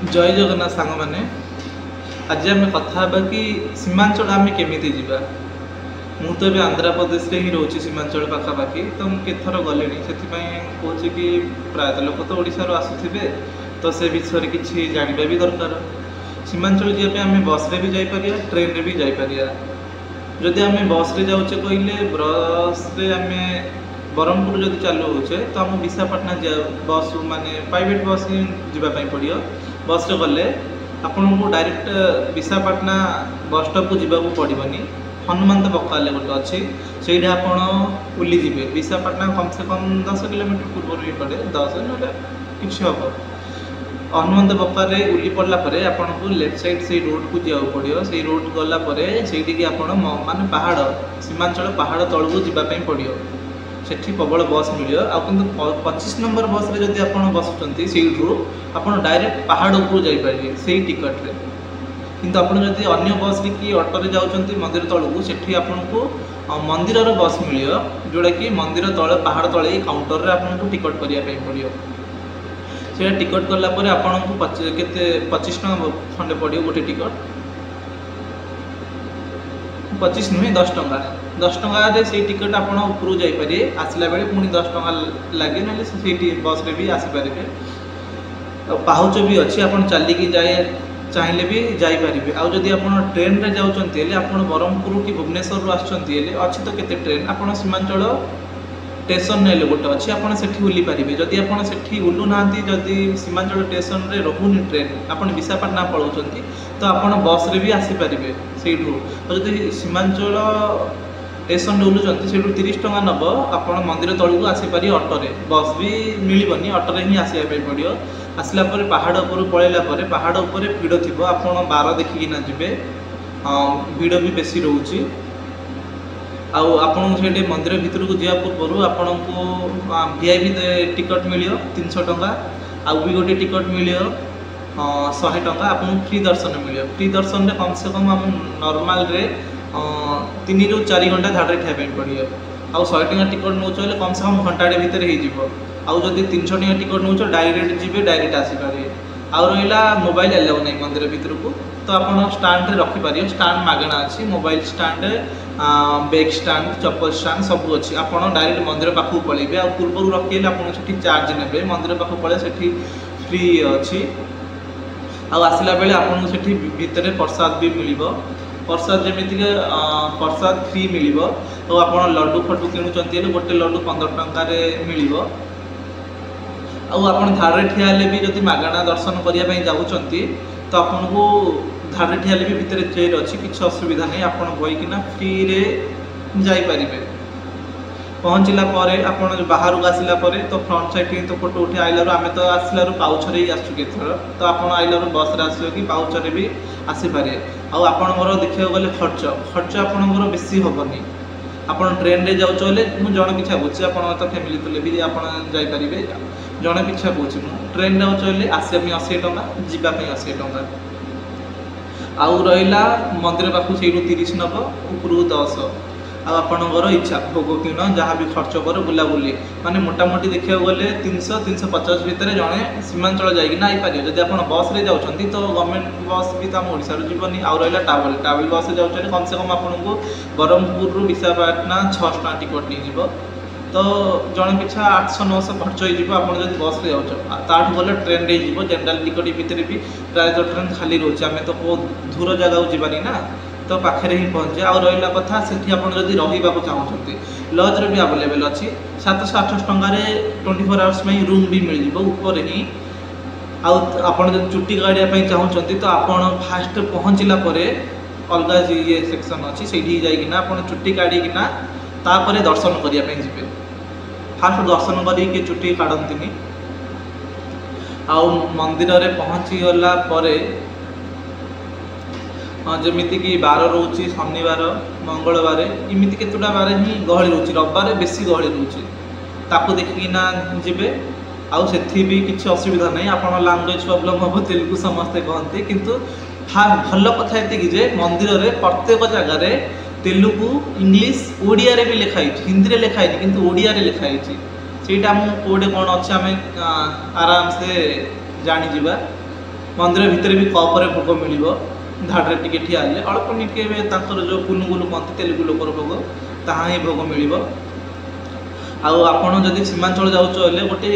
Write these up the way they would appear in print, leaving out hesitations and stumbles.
ଜୟ ଜଗନ୍ନାଥ ସାଙ୍ଗମାନେ, ଆଜି ଆମେ କଥା ହେବା କି ସୀମାଞ୍ଚଳ ଆମେ କେମିତି ଯିବା। ମୁଁ ତ ଏବେ ଆନ୍ଧ୍ରପ୍ରଦେଶରେ ହିଁ ରହୁଛି, ସୀମାଞ୍ଚଳ ପାଖାପାଖି ତ ମୁଁ କେତେଥର ଗଲିଣି। ସେଥିପାଇଁ କହୁଛି କି ପ୍ରାୟତଃ ଲୋକ ତ ଓଡ଼ିଶାରୁ ଆସୁଥିବେ, ତ ସେ ବିଷୟରେ କିଛି ଜାଣିବା ବି ଦରକାର। ସୀମାଞ୍ଚଳ ଯିବା ପାଇଁ ଆମେ ବସ୍ରେ ବି ଯାଇପାରିବା, ଟ୍ରେନ୍ରେ ବି ଯାଇପାରିବା। ଯଦି ଆମେ ବସ୍ରେ ଯାଉଛେ କହିଲେ, ବସ୍ରେ ଆମେ ବ୍ରହ୍ମପୁର ଯଦି ଚାଲୁ ହେଉଛେ ତ ଆମ ବିଶାଖାପାଟଣା ଯିବା ବସ୍, ମାନେ ପ୍ରାଇଭେଟ୍ ବସ୍ ହିଁ ଯିବା ପାଇଁ ପଡ଼ିବ। ବସ୍ରେ ଗଲେ ଆପଣଙ୍କୁ ଡାଇରେକ୍ଟ ବିଶାଖାପାଟଣା ବସ୍ ଷ୍ଟପ୍କୁ ଯିବାକୁ ପଡ଼ିବନି। ହନୁମନ୍ତ ବକାଲେ ଗୋଟେ ଅଛି, ସେଇଠି ଆପଣ ଓହ୍ଲିଯିବେ। ବିଶାଖାପାଟଣା କମ୍ ସେ କମ୍ 10 କିଲୋମିଟର ପୂର୍ବରୁ ହିଁ ପଡ଼େ, 10 ନହେଲେ କିଛି ହେବ। ହନୁମନ୍ତ ବକାରେ ଓହ୍ଲି ପଡ଼ିଲା ପରେ ଆପଣଙ୍କୁ ଲେଫ୍ଟ ସାଇଡ଼୍ ସେଇ ରୋଡ଼କୁ ଯିବାକୁ ପଡ଼ିବ। ସେଇ ରୋଡ଼ ଗଲା ପରେ ସେଇଠିକି ଆପଣ ମାନେ ପାହାଡ଼, ସୀମାଞ୍ଚଳ ପାହାଡ଼ ତଳକୁ ଯିବା ପାଇଁ ପଡ଼ିବ। ସେଠି ପ୍ରବଳ ବସ୍ ମିଳିବ। ଆଉ କିନ୍ତୁ 25 ନମ୍ବର ବସ୍ରେ ଯଦି ଆପଣ ବସୁଛନ୍ତି, ସେଇଠୁ ଆପଣ ଡାଇରେକ୍ଟ ପାହାଡ଼ ଉପରକୁ ଯାଇପାରିବେ ସେଇ ଟିକଟ୍ରେ। କିନ୍ତୁ ଆପଣ ଯଦି ଅନ୍ୟ ବସ୍ରେ କି ଅଟୋରେ ଯାଉଛନ୍ତି ମନ୍ଦିର ତଳକୁ, ସେଠି ଆପଣଙ୍କୁ ମନ୍ଦିରର ବସ୍ ମିଳିବ, ଯେଉଁଟାକି ମନ୍ଦିର ତଳେ ପାହାଡ଼ ତଳେ ଏଇ କାଉଣ୍ଟରରେ ଆପଣଙ୍କୁ ଟିକଟ୍ କରିବା ପାଇଁ ପଡ଼ିବ। ସେଇଟା ଟିକଟ୍ କଲା ପରେ ଆପଣଙ୍କୁ କେତେ 25 ଟଙ୍କା ଖଣ୍ଡେ ପଡ଼ିବ ଗୋଟେ ଟିକଟ୍। 25 ନୁହେଁ, 10 ଟଙ୍କା। 10 ଟଙ୍କାରେ ସେଇ ଟିକେଟ୍ ଆପଣ ଉପରକୁ ଯାଇପାରିବେ। ଆସିଲା ବେଳେ ପୁଣି 10 ଟଙ୍କା ଲାଗେ, ନହେଲେ ସେଇଠି ବସ୍ରେ ବି ଆସିପାରିବେ। ଆଉ ପାହୁଚ ବି ଅଛି, ଆପଣ ଚାଲିକି ଯାଇ ଚାହିଁଲେ ବି ଯାଇପାରିବେ। ଆଉ ଯଦି ଆପଣ ଟ୍ରେନ୍ରେ ଯାଉଛନ୍ତି ହେଲେ, ଆପଣ ବ୍ରହ୍ମପୁର କି ଭୁବନେଶ୍ୱରରୁ ଆସୁଛନ୍ତି ହେଲେ, ଅଛି ତ କେତେ ଟ୍ରେନ୍। ଆପଣ ସୀମାଞ୍ଚଳ ଷ୍ଟେସନ୍ ହେଲେ ଗୋଟେ ଅଛି, ଆପଣ ସେଠି ଓହ୍ଲି ପାରିବେ। ଯଦି ଆପଣ ସେଠି ଓହ୍ଲୁ ନାହାନ୍ତି, ଯଦି ସୀମାଞ୍ଚଳ ଷ୍ଟେସନରେ ରହୁନି ଟ୍ରେନ୍, ଆପଣ ବିଶାଖାପାଟଣା ପଳାଉଛନ୍ତି, ତ ଆପଣ ବସ୍ରେ ବି ଆସିପାରିବେ ସେଇଠୁ। ଆଉ ଯଦି ସୀମାଞ୍ଚଳ ଷ୍ଟେସନରେ ଓହ୍ଲୁଛନ୍ତି, ସେଇଠୁ 30 ଟଙ୍କା ନେବ, ଆପଣ ମନ୍ଦିର ତଳକୁ ଆସିପାରିବେ ଅଟୋରେ। ବସ୍ ବି ମିଳିବନି, ଅଟୋରେ ହିଁ ଆସିବା ପାଇଁ ପଡ଼ିବ। ଆସିଲା ପରେ ପାହାଡ଼ ଉପରକୁ ପଳେଇଲା ପରେ ପାହାଡ଼ ଉପରେ ଭିଡ଼ ଥିବ, ଆପଣ ବାର ଦେଖିକିନା ଯିବେ। ଭିଡ଼ ବି ବେଶୀ ରହୁଛି। ଆଉ ଆପଣଙ୍କୁ ସେଇଠି ମନ୍ଦିର ଭିତରକୁ ଯିବା ପୂର୍ବରୁ ଆପଣଙ୍କୁ ଭିଆଇପି ଟିକଟ୍ ମିଳିବ 300 ଟଙ୍କା, ଆଉ ବି ଗୋଟେ ଟିକଟ୍ ମିଳିବ 100 ଟଙ୍କା। ଆପଣଙ୍କୁ ଫ୍ରି ଦର୍ଶନ ମିଳିବ। ଫ୍ରି ଦର୍ଶନରେ କମ୍ ସେ କମ୍ ଆମ ନର୍ମାଲରେ 3ରୁ 4 ଘଣ୍ଟା ଧାଡ଼ିରେ ଠିଆ ପାଇଁ ପଡ଼ିବ। ଆଉ 100 ଟଙ୍କା ଟିକଟ୍ ନେଉଛ ହେଲେ କମ୍ ସେ କମ୍ ଘଣ୍ଟାଟେ ଭିତରେ ହେଇଯିବ। ଆଉ ଯଦି 300 ଟଙ୍କା ଟିକଟ୍ ନେଉଛ, ଡାଇରେକ୍ଟ ଯିବେ, ଡାଇରେକ୍ଟ ଆସିପାରିବେ। ଆଉ ରହିଲା, ମୋବାଇଲ ଆଲାଉ ନାହିଁ ମନ୍ଦିର ଭିତରକୁ, ତ ଆପଣ ଷ୍ଟାଣ୍ଡରେ ରଖିପାରିବେ। ଷ୍ଟାଣ୍ଡ ମାଗଣା ଅଛି, ମୋବାଇଲ ଷ୍ଟାଣ୍ଡ, ବେଗ୍ ଷ୍ଟାଣ୍ଡ, ଚପଲ ଷ୍ଟାଣ୍ଡ ସବୁ ଅଛି। ଆପଣ ଡାଇରେକ୍ଟ ମନ୍ଦିର ପାଖକୁ ପଳେଇବେ। ଆଉ ପୂର୍ବରୁ ରଖିଲେ ଆପଣ ସେଠି ଚାର୍ଜ ନେବେ। ମନ୍ଦିର ପାଖକୁ ପଳେଇବେ, ସେଠି ଫ୍ରି ଅଛି। ଆଉ ଆସିଲା ବେଳେ ଆପଣଙ୍କୁ ସେଠି ଭିତରେ ପ୍ରସାଦ ବି ମିଳିବ। ପ୍ରସାଦ ଯେମିତିକି ପ୍ରସାଦ ଫ୍ରି ମିଳିବ। ଆଉ ଆପଣ ଲଡ଼ୁ ଫଡ଼ୁ କିଣୁଛନ୍ତି ହେଲେ ଗୋଟେ ଲଡ଼ୁ 15 ଟଙ୍କାରେ ମିଳିବ। ଆଉ ଆପଣ ଧାଡ଼ିରେ ଠିଆ ହେଲେ ବି, ଯଦି ମାଗଣା ଦର୍ଶନ କରିବା ପାଇଁ ଯାଉଛନ୍ତି, ତ ଆପଣଙ୍କୁ ଧାଡ଼ିରେ ଠିଆ ହେଲେ ବି ଭିତରେ ଚେୟାର ଅଛି, କିଛି ଅସୁବିଧା ନାହିଁ। ଆପଣ ବଇକିନା ଫ୍ରିରେ ଯାଇପାରିବେ। ପହଞ୍ଚିଲା ପରେ ଆପଣ ବାହାରକୁ ଆସିଲା ପରେ ତ ଫ୍ରଣ୍ଟ ସାଇଡ଼୍ ତ ଫଟୋ ଉଠି ଆଇଲାରୁ, ଆମେ ତ ଆସିଲାରୁ ପାଉଛରେ ହିଁ ଆସୁଛୁ କେତେଥର। ତ ଆପଣ ଆଇଲାରୁ ବସ୍ରେ ଆସିବ କି ପାଉଛରେ ବି ଆସିପାରିବେ। ଆଉ ଆପଣଙ୍କର ଦେଖିବାକୁ ଗଲେ ଖର୍ଚ୍ଚ ଆପଣଙ୍କର ବେଶୀ ହେବନି। ଆପଣ ଟ୍ରେନ୍ରେ ଯାଉଛ ହେଲେ, ମୁଁ ଜଣ ପିଛା କହୁଛି, ଆପଣ ତ ଫ୍ୟାମିଲି ଥିଲେ ବି ଆପଣ ଯାଇପାରିବେ, ଜଣେ ପିଛା କହୁଛି ମୁଁ। ଟ୍ରେନ୍ ଯାଉଛ ହେଲେ ଆସିବା ପାଇଁ 80 ଟଙ୍କା, ଯିବା ପାଇଁ 80 ଟଙ୍କା। ଆଉ ରହିଲା ମନ୍ଦିର ପାଖକୁ ସେଇଠୁ 30 ନେବ, ଉପରକୁ 10। ଆଉ ଆପଣଙ୍କର ଇଚ୍ଛା, ଭୋଗ କିଣ, ଯାହା ବି ଖର୍ଚ୍ଚ କର, ବୁଲାବୁଲି, ମାନେ ମୋଟାମୋଟି ଦେଖିବାକୁ ଗଲେ 300 350 ଭିତରେ ଜଣେ ସୀମାଞ୍ଚଳ ଯାଇକିନା ଆଇପାରିବ। ଯଦି ଆପଣ ବସ୍ରେ ଯାଉଛନ୍ତି ତ ଗଭର୍ଣ୍ଣମେଣ୍ଟ ବସ୍ ବି ତ ଆମ ଓଡ଼ିଶାରୁ ଯିବନି। ଆଉ ରହିଲା ଟ୍ରାଭେଲ୍, ଟ୍ରାଭେଲ୍ ବସ୍ରେ ଯାଉଛନ୍ତି, କମ୍ ସେ କମ୍ ଆପଣଙ୍କୁ ବ୍ରହ୍ମପୁରରୁ ବିଶାଖାପାଟଣା 600 ଟଙ୍କା ଟିକଟ୍ ନେଇଯିବ। ତ ଜଣେ ପିଛା 800 900 ଖର୍ଚ୍ଚ ହେଇଯିବ ଆପଣ ଯଦି ବସ୍ରେ ଯାଉଛ। ତାଠୁ ଭଲ ଟ୍ରେନ୍ରେ ହେଇଯିବ। ଜେନେରାଲ୍ ଟିକଟ୍ ଭିତରେ ବି ପ୍ରାୟତଃ ଟ୍ରେନ୍ ଖାଲି ରହୁଛି। ଆମେ ତ କେଉଁ ଦୂର ଜାଗାକୁ ଯିବାନି ନା, ତ ପାଖରେ ହିଁ ପହଞ୍ଚିବା। ଆଉ ରହିଲା କଥା, ସେଠି ଆପଣ ଯଦି ରହିବାକୁ ଚାହୁଁଛନ୍ତି, ଲଜ୍ର ବି ଆଭେଲେବେଲ୍ ଅଛି। 700 800 ଟଙ୍କାରେ 24 ଆୱାର୍ସ ପାଇଁ ରୁମ୍ ବି ମିଳିଯିବ ଉପରେ ହିଁ। ଆଉ ଆପଣ ଯଦି ଚୁଟି କାଢ଼ିବା ପାଇଁ ଚାହୁଁଛନ୍ତି, ତ ଆପଣ ଫାଷ୍ଟ ପହଞ୍ଚିଲା ପରେ ଅଲଗା ଇଏ ସେକ୍ସନ୍ ଅଛି, ସେଇଠିକି ଯାଇକିନା ଆପଣ ଚୁଟି କାଢ଼ିକିନା ତାପରେ ଦର୍ଶନ କରିବା ପାଇଁ ଯିବେ। ଫାଷ୍ଟ ଦର୍ଶନ କରିକି ଚୁଟି କାଢ଼ନ୍ତିନି। ଆଉ ମନ୍ଦିରରେ ପହଞ୍ଚିଗଲା ପରେ ଯେମିତିକି ବାର ରହୁଛି, ଶନିବାର, ମଙ୍ଗଳବାର, ଏମିତି କେତେଟା ବାର ହିଁ ଗହଳି ରହୁଛି। ରବିବାର ବେଶୀ ଗହଳି ରହୁଛି, ତାକୁ ଦେଖିକିନା ଯିବେ। ଆଉ ସେଠି ବି କିଛି ଅସୁବିଧା ନାହିଁ। ଆପଣ ଲାଙ୍ଗୁଏଜ୍ ପ୍ରୋବ୍ଲେମ୍ ହେବ, ତେଲୁଗୁ ସମସ୍ତେ କହନ୍ତି। କିନ୍ତୁ ଭଲ କଥା ଏତିକି ଯେ ମନ୍ଦିରରେ ପ୍ରତ୍ୟେକ ଜାଗାରେ ତେଲୁଗୁ, ଇଂଲିଶ, ଓଡ଼ିଆରେ ବି ଲେଖା ହେଇଛି। ହିନ୍ଦୀରେ ଲେଖା ହେଇନି, କିନ୍ତୁ ଓଡ଼ିଆରେ ଲେଖା ହେଇଛି। ସେଇଟା ମୁଁ କେଉଁଠି କ'ଣ ଅଛି ଆମେ ଆରାମସେ ଜାଣିଯିବା। ମନ୍ଦିର ଭିତରେ ବି କପରେ ଭୋଗ ମିଳିବ। ଧାଡ଼ିରେ ଟିକେ ଠିଆ ହେଲେ ଅଳ୍ପ ଟିକେ ତାଙ୍କର ଯେଉଁ ପୁନୁଗୁଲୁ କହନ୍ତି ତେଲୁଗୁ ଲୋକର ଭୋଗ, ତାହା ହିଁ ଭୋଗ ମିଳିବ। ଆଉ ଆପଣ ଯଦି ସୀମାଞ୍ଚଳ ଯାଉଛ ହେଲେ ଗୋଟେ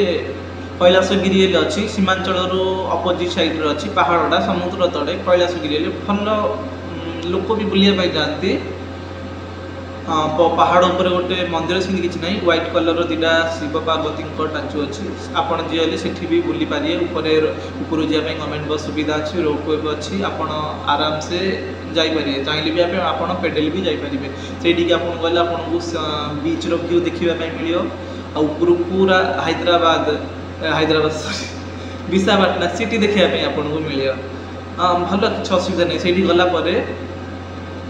କୈଳାସଗିରି ହେଲେ ଅଛି, ସୀମାଞ୍ଚଳରୁ ଅପୋଜିଟ୍ ସାଇଡ଼୍ରେ ଅଛି ପାହାଡ଼ଟା, ସମୁଦ୍ର ତଳେ କୈଳାସଗିରି ହେଲେ ଭଲ ଲୋକ ବି ବୁଲିବା ପାଇଁ ଯାଆନ୍ତି। ପାହାଡ଼ ଉପରେ ଗୋଟେ ମନ୍ଦିର, ସେମିତି କିଛି ନାହିଁ, ହ୍ୱାଇଟ୍ କଲର୍ର ଦୁଇଟା ଶିବ ପାର୍ବତୀଙ୍କ ଷ୍ଟାଚୁ ଅଛି। ଆପଣ ଯିଏ ହେଲେ ସେଠି ବି ବୁଲି ପାରିବେ। ଉପରେ ଉପରକୁ ଯିବା ପାଇଁ ଗଭର୍ଣ୍ଣମେଣ୍ଟ ବସ୍ ସୁବିଧା ଅଛି, ରୋପ୍ we ଅଛି, ଆପଣ ଆରାମସେ ଯାଇପାରିବେ। ଚାହିଁଲେ ବି ଆପଣ ପେଡ଼େଲ ବି ଯାଇପାରିବେ। ସେଇଠିକି ଆପଣ ଗଲେ ଆପଣଙ୍କୁ ବିଚ୍ର ଭ୍ୟୁ ଦେଖିବା ପାଇଁ ମିଳିବ, ଆଉ ଉପରୁ ପୁରା ହାଇଦ୍ରାବାଦ, ହାଇଦ୍ରାବାଦ ସରି, ବିଶାଖାପାଟଣା ସିଟି ଦେଖିବା ପାଇଁ ଆପଣଙ୍କୁ ମିଳିବ। ଭଲ, କିଛି ଅସୁବିଧା ନାହିଁ। ସେଇଠି ଗଲା ପରେ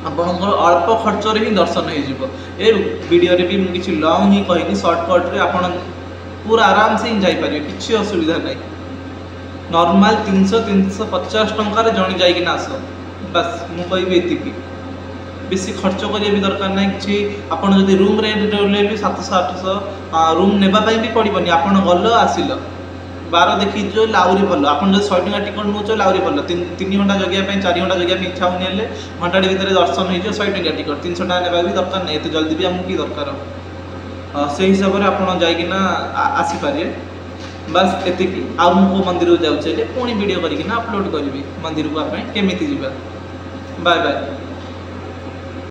ଆପଣଙ୍କର ଅଳ୍ପ ଖର୍ଚ୍ଚରେ ହିଁ ଦର୍ଶନ ହେଇଯିବ। ଏ ଭିଡ଼ିଓରେ ବି ମୁଁ କିଛି ଲଙ୍ଗ୍ ହିଁ କହିନି, ସର୍ଟକଟ୍ରେ ଆପଣ ପୁରା ଆରାମସେ ହିଁ ଯାଇପାରିବେ, କିଛି ଅସୁବିଧା ନାହିଁ। ନର୍ମାଲ 300 350 ଟଙ୍କାରେ ଜଣେ ଯାଇକିନା ଆସ, ବାସ୍ ମୁଁ କହିବି ଏତିକି। ବେଶୀ ଖର୍ଚ୍ଚ କରିବା ବି ଦରକାର ନାହିଁ କିଛି। ଆପଣ ଯଦି ରୁମ୍ ରେଣ୍ଟ ରହିଲେ ବି 700 800 ରୁମ୍ ନେବା ପାଇଁ ବି ପଡ଼ିବନି। ଆପଣ ଗଲ ଆସିଲ, ବାର ଦେଖିକି ଯିବ ହେଲେ ଆହୁରି ଭଲ। ଆପଣ ଯଦି 100 ଟଙ୍କା ଟିକେଟ୍ ନେଉଛ ହେଲେ ଆହୁରି ଭଲ। 3 ଘଣ୍ଟା ଜଗିବା ପାଇଁ, 4 ଘଣ୍ଟା ଜଗିବା ପାଇଁ ଇଚ୍ଛା ହେଉନି ହେଲେ ଘଣ୍ଟାଟେ ଭିତରେ ଦର୍ଶନ ହେଇଯିବ, 100 ଟଙ୍କା ଟିକେଟ୍, 300 ଟଙ୍କା ନେବା ବି ଦରକାର ନାହିଁ। ଏତେ ଜଲ୍ଦି ବି ଆମକୁ କି ଦରକାର? ସେଇ ହିସାବରେ ଆପଣ ଯାଇକିନା ଆସିପାରିବେ। ବାସ୍ ଏତିକି। ଆଉ ମୁଁ କେଉଁ ମନ୍ଦିରକୁ ଯାଉଛି ହେଲେ ପୁଣି ଭିଡ଼ିଓ କରିକିନା ଅପଲୋଡ଼ କରିବି, ମନ୍ଦିରକୁ ଆମେ କେମିତି ଯିବା। Bye bye.